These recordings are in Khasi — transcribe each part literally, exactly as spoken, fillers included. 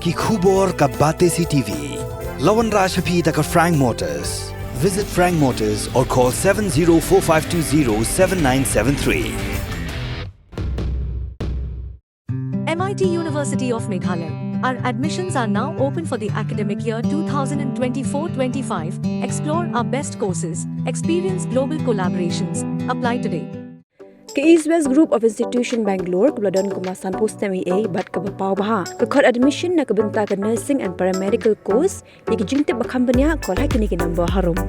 Ki khubor ka Batesi T V. La wanrah sha phi da ka Frank Motors. Visit Frank Motors or call seven zero four five two zero seven nine seven three. M I T University of Meghalaya. Our admissions are now open for the academic year two thousand twenty-four twenty-five. Explore our best courses, experience global collaborations. Apply today. Ka East West Group of Institution Bangalore kaba la don kumba sanphew snem eiei bad kaba paw bha ka khot admission na ka bynta ka nursing and paramedical course. Ïa ki jingtip ba kham bniah, call ha kine ki number harum.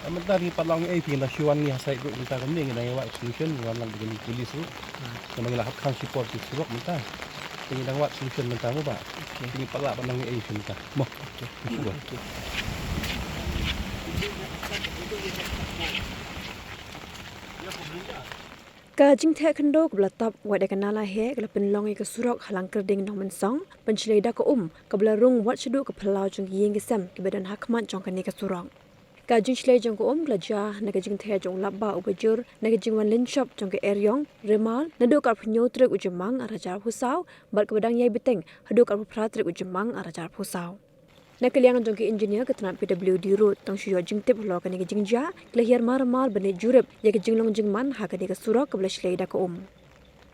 Mynta ngi pat long ei phi la shu wan ngi ha site ruh mynta kumne ngi dang ïa wad solution ngi wan lang bad kine ki police ruh. Namar ngi la hap khang shipor ki surok mynta. Te ngi dang wad solution mynta mo bah. Te ngi pat lah ban long ei phi mynta. Mo. Ka jingtheh khyndew kaba la tap wat ïa ka nala heh ka la pynlong ïa ka surok ha Langkyrding Nongmynsong, pynshlei da ka um kaba la rung wat shaduh ka phyllaw jong ki ïing ki sem kiba don ha khmat jong kane ka surok. Ka jingshlei jong ka um ka la jia na ka jingtheh jong u lapbah uba jur na ka jingwan lynshop jong ka eriong Remal naduh ka arphew hynñiew tarik u Jymmang arhajar arphew saw bad kaba dang ïai bteng haduh ka arphew phra tarik u Jymmang arhajar arphew saw. Na ka liang jong ki engineer ka tnat P W D ruh tang shu ïoh jingtip halor kane ka jingjia, ki la hiar marmar ban leit jurip ïa ka jinglong jingman ha kane ka surok kaba la shlei da ka um.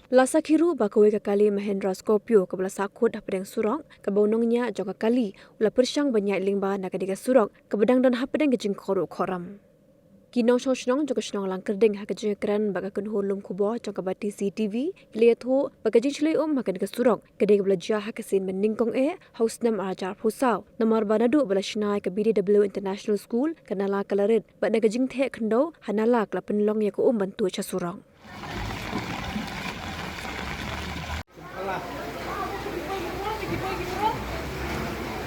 La sakhi ruh ba kawei ka kali Mahindra Scorpio kaba la sahkut hapdeng surok, kaba u nongñiah jong ka kali u la pyrshang ban ïaid lyngba na kane ka surok kaba dang don hapdeng ka jingkhohruh khohram. Ki nongshong shnong jong ka shnong Langkyrding ha ka jingïakren bad ka kynhun lum khubor jong ka Batesi T V ki la ïathuh ba ka jingshlei um ha kane ka surok ka dei kaba la jia ha ka sien mynnyngkong eh ha u snem arhajar arphew saw namar ba naduh ba la shna ïa ka B D W International School ka nala ka la rit bad na ka jingtheh khyndew ha nala ka la pynlong ïa ka um ban tuid sha surok.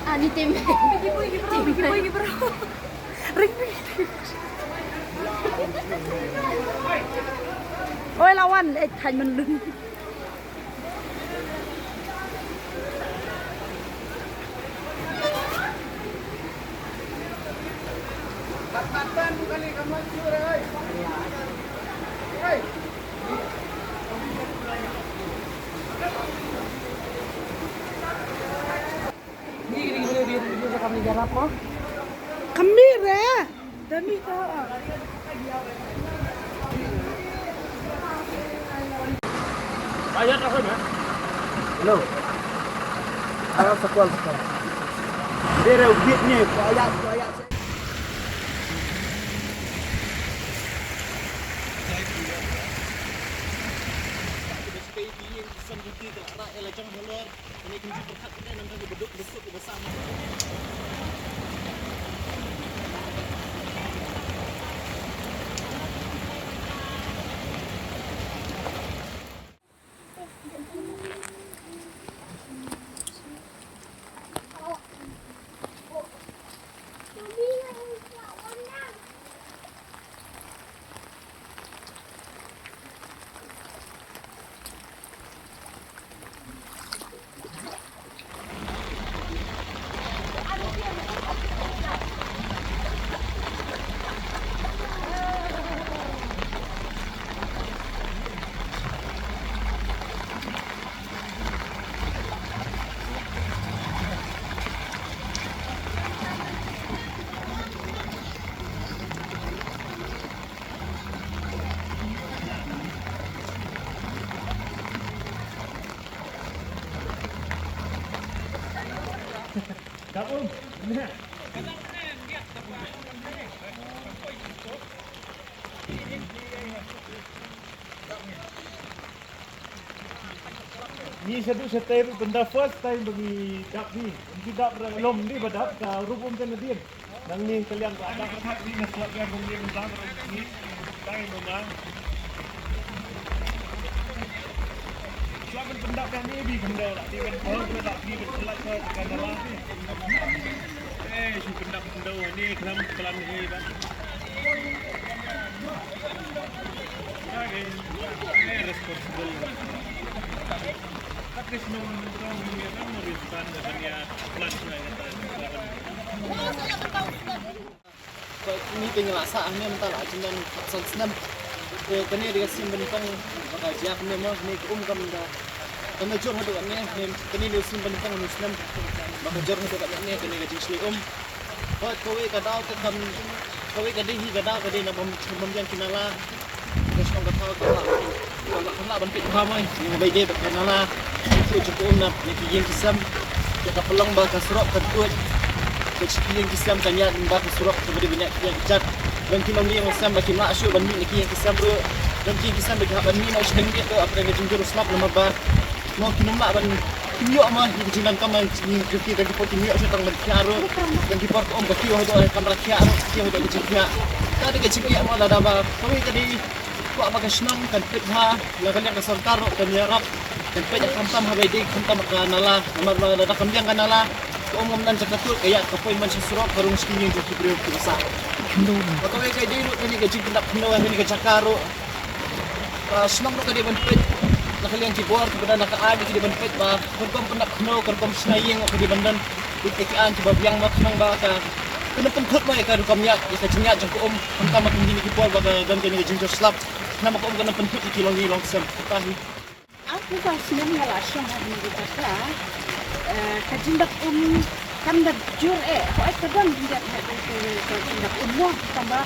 Ah, ni tim. Tim. Ring, ring. Oi, lawan, eh, thain man lun. Kambir eh. Dami to. Ayat apa, Mak? Hello. Ayo, sekolah, sekolah. Dia dah ubit ni, ayat, ayat. Ngi shaduh shatei ruh tang da first time ba ngi dap ni. Ngi dap ra lom ni ba dap ka rukom kan nadien. Nang ni ka liang ka dap. Ngi na slap ya ngi dap ra ni. Tai no ma. Pyndap ïa ne, bi khyndew lah, ne ban bhong, lah, ne ban pyllait ka, ka nala. Eh, shu pyndap khyndew ne, khlem plan hi ba. Okay. Eh, responsible. Kat ka shnong nyngkong, ne ban respond, ne ban ïa plan, ne ban plan. Kane te ngi la sah hangne mynta la jingdon san snem. Te kane dei ka sien ba nyngkong ba ka jia kumne mo, ne ka um kam da, kam da jur haduh katne, ne kane dei ka sien ba nyngkong hynñiew snem ba ka jur haduh katne, kane ka jingshlei um. Hooid, kawei ka daw te kam, kawei ka dei hi ka daw ka dei na bym, bym biang ki nala. Ka shnong ka thaw ka lah, ka lah, ka lah ban peit bha mo ïa kaba ïadei bad ka nala. Ka shu jong ka um na ki ïing ki sem. Ïa ka pynlong ba ka surok kan tuid. Ka shu ki ïing ki sem kan ïaid ba ka surok kaba dei ban ïaid ki ïaid ki jait. Don ki longïing longsem ba kim lah shuh ban mih na ki ïing ki sem ruh. Don ki ïing ki sem ba ki hap ban mih na u shnong ruh, hapdeng ka jingjur u slap namar ba mo kim lah ban, kim ïoh mo ïa ka jingdonkam, ïa ki, ïa ki por kim ïoh shuh tang ban khiah ruh. Tang ki por ka um ka kiew haduh ka kamra khiah ruh, kiew haduh ka jingkhiah. Ka dei ka jingkhiah mo lada ba kawei ka dei Kwah ba ka shnong kan peit bha, na ka liang ka sorkar ruh kan ïarap, kan peit khamtam ha ba ïadei khamtam ka nala, namar ba lada kam biang ka nala, ka um kam don jaka tuid, ka ïaid ka poi man sha surok, ka rung sha ki ïing jong ki briew kiba sah. Ba kawei ka dei ruh kane ka jingpyndap khyndew ha kane ka jaka ruh. Ka shnong ruh ka dei ban peit na ka liang ki bor kiba don ha ka aiñ, ka dei ban peit ba ka rukom pyndap khyndew, ka rukom shna ïing ruh ka dei ban don. Ïa ki aiñ kiba biang mo, khnang ba ka, kan pynthut mo ïa ka rukom ïaid, ïa ka jingïaid jong ka um, khamtam ha kine ki por ba ka don kane ka jingjur slap. Namar ka um kan pynthut ïa ki longïing longsem. Kata hi. Arphew saw snem nga la shong ha kane ka jaka. Eh, ka jingdap um kam da jur eh. Hooid ka don jingdap, eh, eh, eh, ka jingdap um mo. Tangba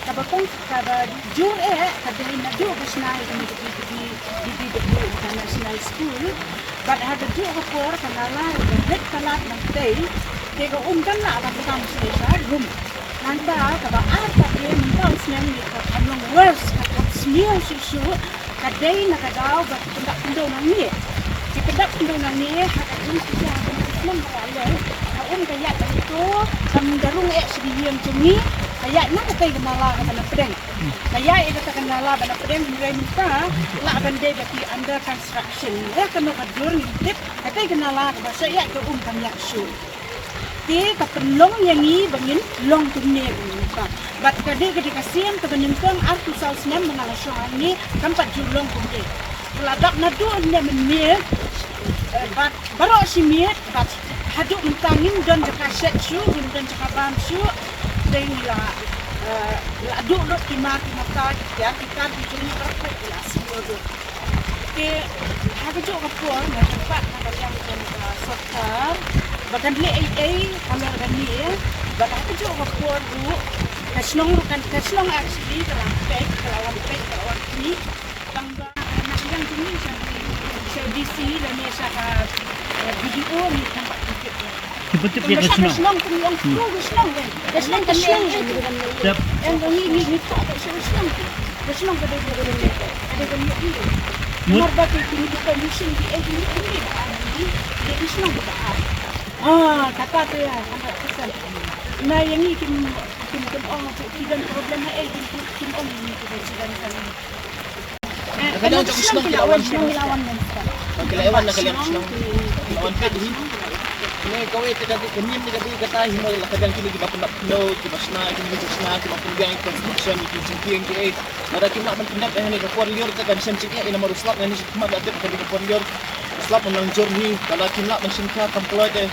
kaba kong, kaba jur eh ka dei naduh ba shna ïa kane ka D B W International School. Bad ha kajuh ka por ka nala ka rit palat nangtei. Te ka um kan lah ban tam sha ka rum. Nangta kaba ar pat, mynta u snem ne ka kham long worse, ka kham sniew shuh shuh. Ka dei na ka daw ba ki pyndap khyndew nangne. Ki pyndap khyndew nangne ha ka um shisha ha ka um snem ba la leit. Ka um ka ïaid ban to, kam da rung eh sha ki ïing jong ngi. Ka ïaid na katei ka nala kaba na pdeng. Ka ïaid ïa kata ka nala ba na pdeng, hynrei mynta lah ban dei ba ki under construction. Ïa kano ka dur ngim tip, katei ka nala kaba shah ïaid ka um kam ïaid shuh. Te ka pynlong ïa ngi ba ngin long kumne kumne. Bad ka dei, ka dei ka sien kaba nyngkong arphew saw snem ba nga la shong hangne, kam pat ju long kumne. Ka la dap naduh ne mynmiet, eh, bad baroh shi miet, bad haduh mynta ngim don jaka shet shuh, ngim don jaka bam shuh. Te ngi la, eh, la duh lut ki mar ki mata, ki tiar ki kar ki jong ngi baroh ki la sniew lut. Te ha kajuh ka por nga kyrpad na ka liang jong ka sorkar ba kan leh ei ei halor kane, bad ha kajuh ka por ruh ka shnong ruh kan, ka shnong actually ka la peit, ka la wan peit, ka la wan peit. Tang ba na ka liang jong ngi sha, sha D C lane sha ka, eh, B D O ngi tang ba peit. Ki pyntip ïa ka shnong. Ka shnong ka shnong. Ka shnong ka shnong. Yep. Em, ngi, ngi, ngi tok ka shnong. Ka shnong ka dei ka dei ka dei ka dei. Mut. Namar ba ki, ki, ki permission ki, eh, ki, ki, ki, ki, ki shnong ba. Ah, kata tu ya, hundred percent. Na ïa ngi kim, kim, kim ong ki don problem ha, eh, kim, kim, kim ong ngi ki don, ki don. Ka liang jong shnong ki la wan, shnong ki la wan. Ki la wan na ka liang shnong. Ki la wan peit hi. Ne kawei te ka dei ka nim ne ka dei kata hi mo, la ka dang kine kiba pyndap khyndew, kiba shna, kine ki shna, kiba pynbiang construction, ki jingkieng ki ei. Lada kim lah ban pyndap ïa kane ka por lyiur te kan shem jingeh, ïa namar u slap ïa kane shi khmat la tip ka dei ka por lyiur. Slap mynta jur hi, lada kim lah ban shim khia kam kloi te.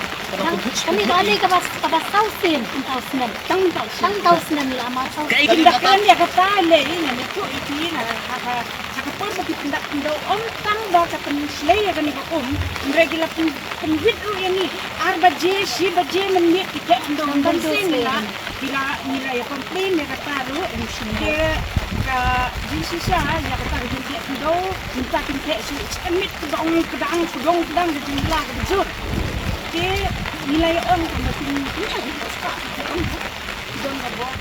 Kane ka dei kaba, kaba saw sien, tang saw snem. Tang saw snem. Tang saw snem la ma saw snem. Ka dei kata. Ïa kata lei ïa ngi tu iti na ha ka, ha ka por ba ki pyndap khyndew ym tang ba ka pynshlei ïa kane ka um. Hynrei ki la pyn, pynwit ruh ïa ngi. Ar baje, shi baje mynmiet ki theh khyndew. Khyndew sien la. Ki la, ngi la ïa complain ïa kata ruh. Te ka jingshisha ïa kata ka jingtheh khyndew, mynta kin theh shuh, shu ka miet ka dong, ka dang, ka dong, ka dang ka jingla ka jur. Te ngi la ïa ong ka ma kin, kin ïa kin ïa spah ka ong. Don ka bor.